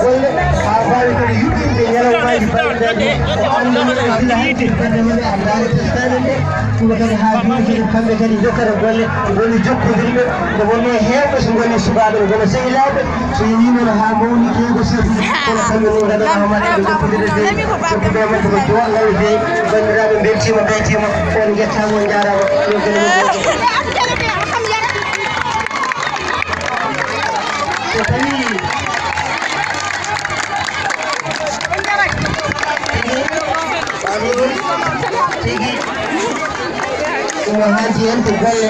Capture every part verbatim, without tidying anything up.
Golle haa mbaawi kadi yuɓɓinde ñalawmaaji baɗɗinaaɗi o anndude e gila hannde bannde men e anndaare teskaade nde. Ɗum kadi haa jooni kadi kamɓe kadi ndokkata golle, ngoni jokkondirɓe. Nde wonnoo heewɓe so ngonii sukaaɓe ne ngona sehilaaɓe, so yehii noon haa mawni keewi ko sehil, kono kamɓe noon ngannduɗaa hoore maɓɓe ɓe jokkondirde de, jokkondirde maɓɓe ko joɗngal de. Banndiraaɓe mbeltiima, mbeltiima, on njettaama, on njaaraama. Yo gelle mon moƴƴu. So tawii tigi, tigi, omo haaji en to golle,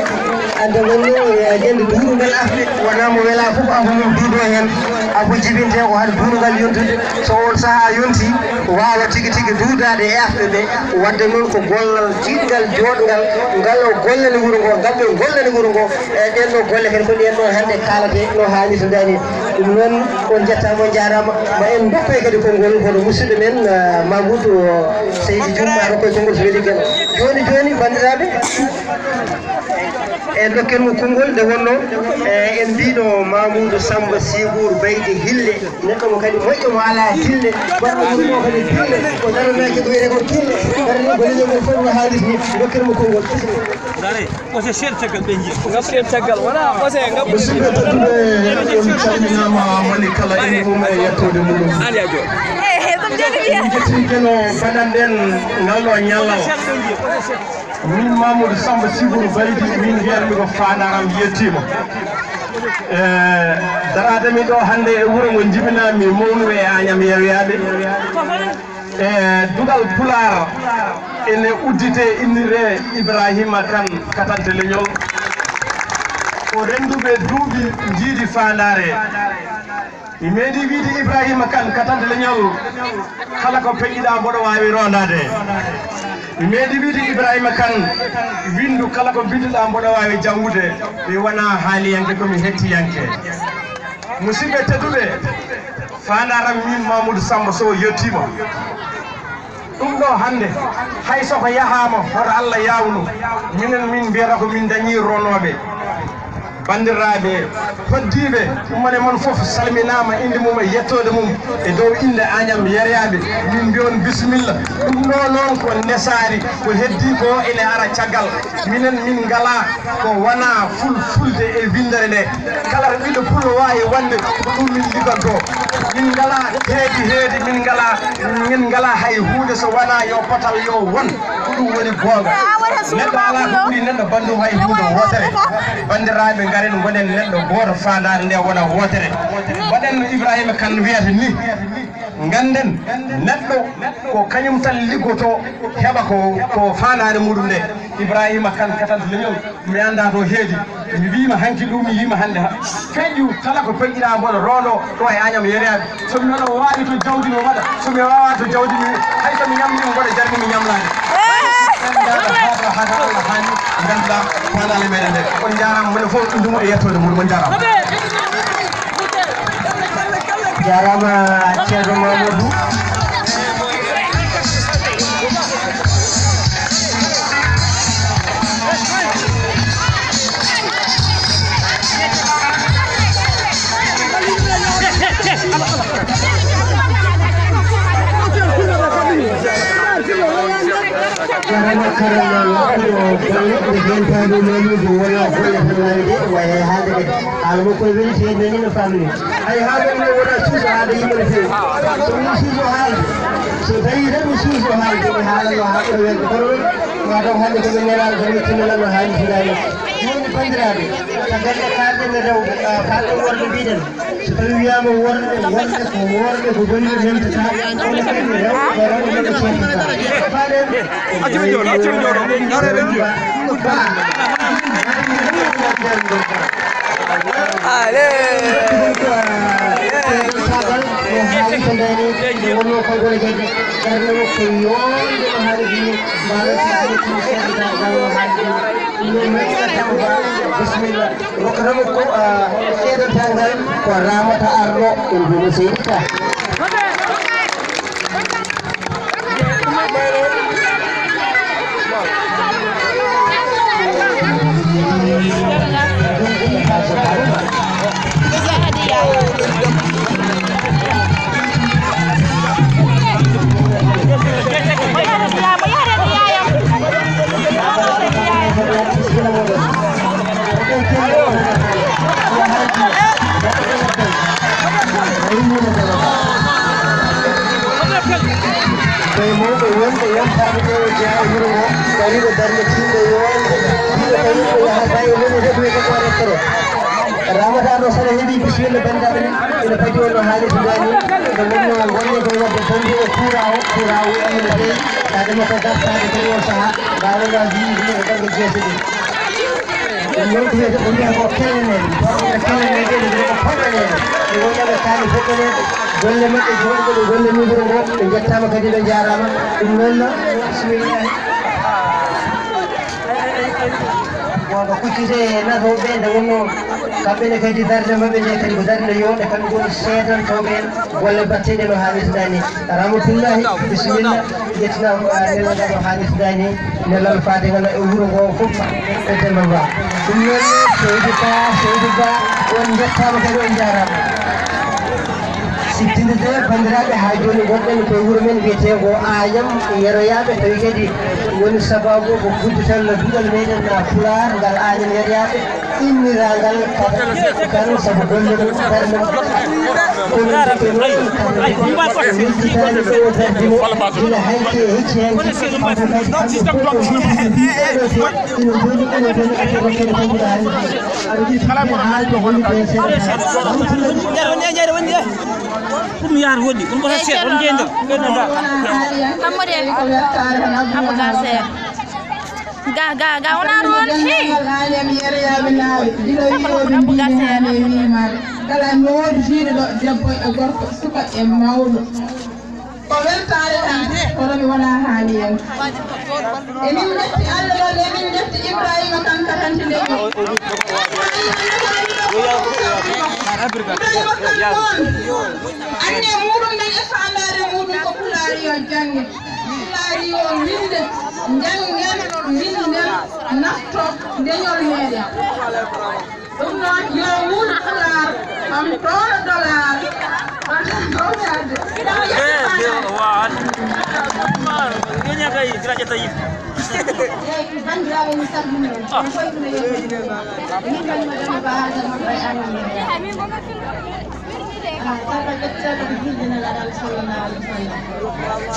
ande wonno, eh, ñande duuɗungal afde, wonaa mo welaa fof afo mum duudo heen, afo jibinte ko hade duuɗungal yontude, so on sahaa yonti, waawa tigi tigi duudaade e afɓe ɓe, wadde noon ko gollal tiiɗngal, jooɗngal, ngal o gollani wuro ngo, ngal ɓe gollani wuro ngo. Eeyi, ɗeen ɗoo golle kadi ko ɗeen ɗoo hannde kaalatee no haanirta ni. Ɗum noon, on njettaama, on njaaraama. Ma en ndokkoy kadi konngol hono musidɗo men, ah, Mamoudou, oh, Seydi Dioum, ma rokkoy konngol so weli kadi. Jooni jooni, banndiraaɓe, en ndokken mo konngol nde wonnoo, eh, en mbiino Mamoudou Samba Sibour Baydi Hille, neɗɗo mo kadi moƴƴo mo alaa dille, goɗɗo mo ɗum o kadi dille, o daranaaki ko wiyetee ko dille, darani golle ɗe fof no haalirta ni, ndokken mo konngol. Dare. Ɓose seeɗa caggal ɓe njiya. Ngam seeɗa caggal, wona ɓose, ngam musidɓe tedduɓe, on calminaama, moni kala inde mum e yettoode mum. An yaa jooni. Eh, eh, ɗum joni wiya. En njetti Geno baɗanɗen ngal ɗo ñallal. Min Mamoudou Samba Sibour Baydi, min mbiyatmi ko Fandaram yettiima. E, daraade mi ɗo hannde e wuro ngo jibinami mawnude e Agnam Yewyade. E duɗal Pulaar, ene udditee, inniree Ibrahima Kane Katante Leñol. Ko rennduɓe duuɓi njiidi faandaare. Mi meeɗii wiyde Ibrahima Kane Katante Leñol, kala ko peƴƴiɗaa mboɗo waawi roondaade. Mi meeɗii wiyde Ibrahima Kane, winndu kala ko mbinnduɗaa mboɗo waawi janngude. Mi wonaa haaliyanke, ko mi hettiyanke. Musidɓe tedduɓe, faandaaram min Mamoudou Samba Sow yettiima. Ɗum ɗo hannde, hay so ko yahaama hoto Allah yaawnu, minen min mbiyata ko min dañii ronooɓe. Banndiraaɓe, hoɗdiiɓe, ummane mon fof salminaama, innde mum e yettoode mum e dow innde Agnam Yewyade. Min mbiya on bisimilla. Ɗum ɗo noon ko nesaari, ko heddii ko ene ara caggal. Minen min ngalaa ko wonaa fulfulde e winndere nde. Kala to ɓiɗɗo pullo waawi wonde, ko ɗum min liggantoo. Min ngalaa heedi heedi, min ngalaa, min ngalaa hay huunde so wonaa yo potal yo won. Ko ɗum woni goonga. Neɗɗo alaa ko ɓuri neɗɗo banndum hay huunde wootere. Banndiraaɓe, ngaren ngonen neɗɗo gooto, faandaare nde wona wootere. Mbaɗen no Ibrahima Kane wiyata ni, ngannden neɗɗo ko kañum tan liggotoo, heɓa ko, ko faandaare muɗum nde. Ibrahima Kane Katante Leñol, mi anndaa to heedi. Mi wiima hanki ɗum, mi yiima hannde ha. Feƴƴu kala ko peƴƴiɗaa mboɗo roondo ɗo e Agnam Yewyade. So mi waɗa waawi to jawdi mi waɗa, so mi waawaa to jawdi mi, hay so mi ñamdi mi mboɗo jarni mi ñamlaade. Hata, hata Allah haali, ngannduɗaa faandaale meɗen nde. On njaaraama, mone fof ɗum ɗum e yettoode muɗum, on njaaraama. Jaaraama Ceerno Mamadou. Jarama karama waɗɗo golle ɗe hentani Mamoudou wona golle tan wawi de waye haalde de haala makko e weli te nani no famini ay haalde ne wona suuso haade yimɓe no fewi so woni suuso haalde so tawi tan mi suuso haalde mi haalanno ha ɓura welde kono noon ma taw hande ko ɓe nelal tan yettinananno haali fidani joni bandiraɓe so galle kalɗen e rewɓe kalɗen worɓe mbiɗen So tawi wiyama worɓe, worɓe ko worɓe ko boni ɓe memtata, kono kadi rewɓe ko rewɓe ɓe cerdata. Faɗen. Accu ɓe jooɗo, accu ɓe jooɗo. Allez. Wonno konngol e gueɗe, darnde makko yonde no haali jini, mbaɗo tigi tigi serdata, no haali jini. Ɗum noon, Maïssa Tamba, bisimilla. Rokkatamo ko, ah, seedantal ngal ko Ramata Arɗo, en mbiyamo seydi Ka. E mawɓe wonɓe yontaade ɗo e jeyaa e wuro ngo, dariiɗo darnde tiiɗnde yoolnde, tiiɗnde tawi ko yaha tawi e leydi heɓoyi ko ɗo rettoro. Ramata ɗo saɗa heɓi bisimilla banndiraaɓe, ene padi on no haalirta ni, nde wonno golle koye waɗde bonde e kuuraa o, kuuraa o waɗi no feewi, kaa ɗum ko dartaade kadi on sahaa, mbaawɗaa wiide e ɓernde jeese ɗe. Ɗum noon ko wiyetee, o wiyata ko kelleneede, tawa ko kelleneede, ene wiyata ko poɗɗaneede. Ɓe woni ɓe kaani poɗɗaneede, golle maɓɓe, jooɗiiɓe ɗo golle wuro ngo, ɓe njettaama kadi, ɓe njaaraama. Ɗum noon, bisimilla. Wonko kuccitee e naatooɓe ɓe, nde wonnoo kamɓe ne kadi darnde maɓɓe nde kadi ko darnde yooɗnde, kamɓe ngoni seedantooɓe golle batteeɗe no haanirta ni. Rahmatullahi, bisimilla, njettinaa ko a nelal ngal no haanirta ni, nelal faade ngal e wuro ngo fof e Demba Ba. Ɗum noon, Seydi Ba, Seydi Ba, on njettaama kadi, on njaaraama. Siftinde de, banndiraaɓe, haa jooni ngonɗen koye wuro men wiyetee ngo Añam Yeroyaaɓe, tawi kadi woni sabaabu ko uddital duɗal meɗen Pulaar ngal Añam Yeroyaaɓe, inniraagal kan sabu golle mum, darnde mum. Kono nde ɓe noon, kamɓe kadi ɓe yejjitaani ɗo darnde mo, gila hay ke hecci heen, kamɓe kadi kamɓe fof ko yejjitaani ɗo te, ina njooɗi, ina njooɗi, ɓe kadi kadi ko ɓuri haalde. Aɗa yiɗi haalde hollude heen seeɗa. Ɗum yaar woɗɗi, ɗum ko seeɗa, on jeydo. Hammude. Abou Gasser. Ga, ga, ga, wonaa ɗum won. Hey. Kala noodu jiiɗo ɗo, debbo e gorko, suka e mawɗo. Ko weltaare tan, kono mi wonaa haali en. Emin njetti Allah noon, emin njetti Ibrahima kan katante nde. Ibrahima kan noon, anne muuɗum men e faandaare muuɗum ko Pulaar yo jannge. Pulaar yo winnde, njanngen, winden, nafto, ndeñol meeɗen. Ɗum noon, yo wuur Pulaar, kam tooɗo dollar. Wata ɗo yaade. Eeyi, banndiraaɓe, mi salmini on. Min koye ɗum e yewtere nde. Min kañum e ɗum e Ba Hajar Mabba e Amin. Ah, sarɗa ƴetteteeɗo ko julde Nelaaɗo Allah sallallahu alaihi wa sallam.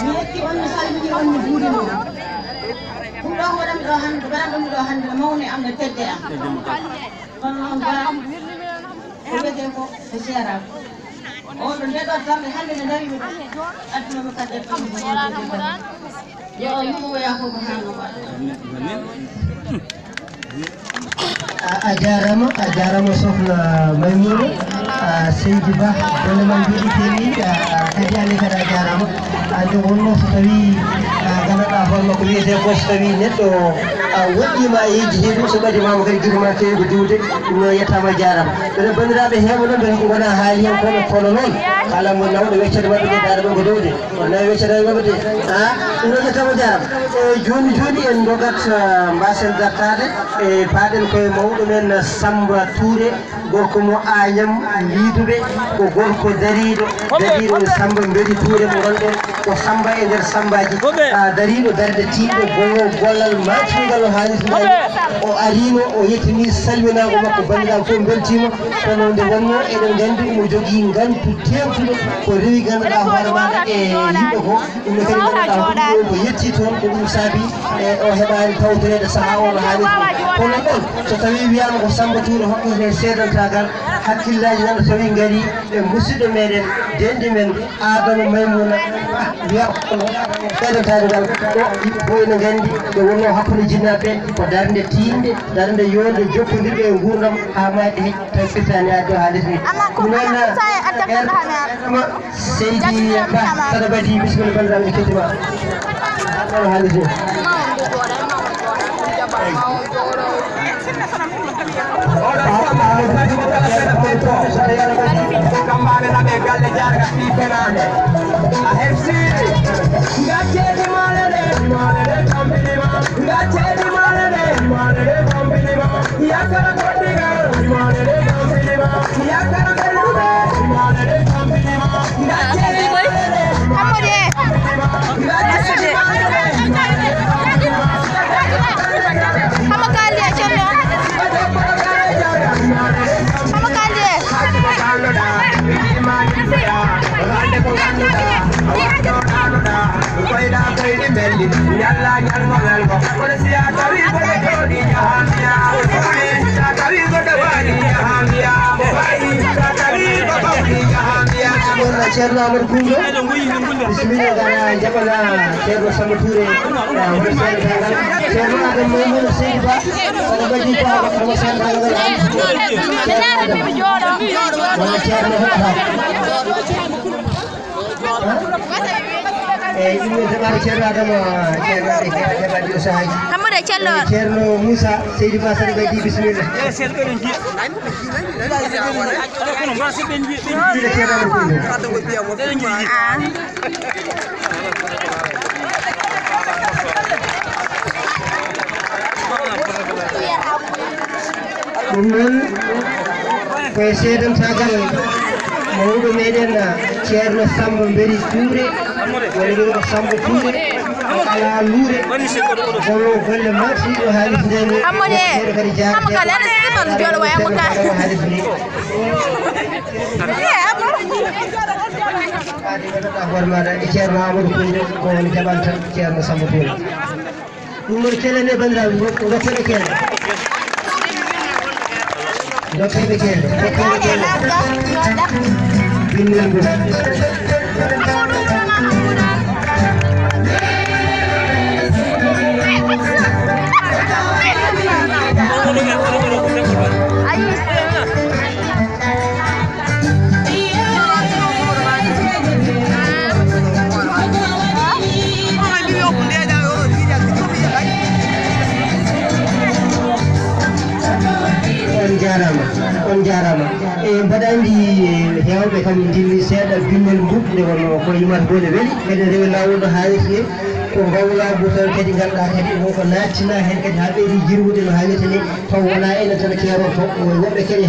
Mi yetti on, mi salmini on, mi juurima on. Ɗum ɗo waɗanmi ɗo hannde, waɗanɗo mi ɗo hannde, no mawni am, no tedde am. Kono noon, Ba, ko wiyetee ko, ko seeraama. Oɗo nde ɗo darnde hannde nde ndariimi ɗo, adduno mi kadi e ɗum. Yo o yuɓɓo o yaafo ko haalno waɗa. A, a jaaraama, a jaaraama Sokhna Maimouna. A, Seydi Ba, golle ma njooɗii peewi. A, a, Kadi Anne kadi a jaaraama. A, nde wonnoo so tawii, a, nganndanɗaa hoore makko wiyetee ko so tawii neɗɗo, a, woɗɗiima a yejjitii ɗum, so ɓadiima mo kadi gite ma keewi ko diwde, ɗum noon yettaama a jaaraama. Mbeɗa banndiraaɓe heewɓe noon mbeɗa ko ngonaa haaliyankooɓe kono noon kala mo nawɗo weccere maɓɓe nde daande mum ko dowde. Wonaa weccere maɓɓe de. A, ɗum noon yettaama a jaaraama. E jooni jooni en ndogat, a, mbaasen dartaade e paaɗen koye mawɗo men Samba Touré. Gorko mo Añam Liiduɓe, ko gorko dariiɗo, dariiɗo e Samba Mbedi Tuure mo ngonɗen ko Samba e nder Sambaaji. A, dariiɗo darnde tiiɗnde, golloo gollal maatiingal no haanirta ni. O ariino, o yettini salminaango makko, banndiraaɓe fof mbeltiima. Kono nde wonnoo eɗen nganndi omo jogii ngantu teeŋtuɗo ko rewi ngannduɗaa hoore maaɗa e yimɓe ko. Ɗum ne kadi ngannduɗaa ko ɗum ɗo ko yetti toon, ko ɗum saabi e o heɓaani tawtoreede sahaa o no haanirta ni. Kono ɗon, so tawii wiyaama ko Samba Tuure hokkete seedantaagal, hakkillaaji nan so tawii ngarii e musidɗo meɗen, denɗi men, Adama Maymuna, wiya ko seedantaagal, o, yimɓe fof ene nganndi nde wonnoo hakkunde jinnaaɓe ɓe, ko darnde tiiɗnde, darnde yooɗnde, jokkondirɗe e nguurndam haa maayde hecci. Tawi firtaani addi o haalirde. Amma ko noon, Adama Seydi Ba, saɗa ɓadii, bisimilla, banndiraaɓe, ene ketti ma. Addi o haalirde. Kambaane naɓe galle jaarga fii fenaande. A hefsi. Ngacceeɗi maale ɗe, maale ɗe tampini ma. Ngacceeɗi maale ɗe, maale ɗe tampini ma. Ceerno Amadou Koungo, bisimilla, gara jaɓana Ceerno Samba Touré. Ceerno Adama Maimouna Seydi Ba, oɗo waɗi ko, oɗo waɗi ko. Wona Ceerno Hoɗata. Eyyi, ɗum en heɓaani Ceerno Adama, Ceerno Adama, Ceerno Adama, Ceerno Adama. Hammude Cello. Ceerno Moussa Seydi Ba, saɗa ɓeydi, bisimilla. Bisimilla, Ceerno Adama. Ah. Ɗum noon ko e seedantaagal mawɗo meɗen, Ceerno Samba Mberi Touré, woni ɗum ko Samba Touré, o alaa luure, kono golle maɓɓe ɗo haalis ndeni. Ammode, Samba kala ene sigi toon jooɗo wayi mo ka. Haalis ni. Hoore maɗa e Ceerno Amadou Kounde, ko on jaɓanta Ceerno Samba Touré. Ɗum noon, keɗen e banndiraaɓe, ndokken ɓe keɗen. Ndokken ɓe keɗen, ndokken ɓe keɗen. Binnel ngol. On jaaraama, on jaaraama. E mbaɗa anndi, e, heewɓe kam ndimmi seeɗa bimmel mbub nde wonno ko yimata ko ne weli. Eɗen rewi laawol no haalirta ni. Ko ngawlaagu tan kadi ngannduɗaa kadi wonko naattina heen kadi haa ɓeydi jirwude no haalirta ni. Taw wonaa enen tan keerorto, woɓɓe kadi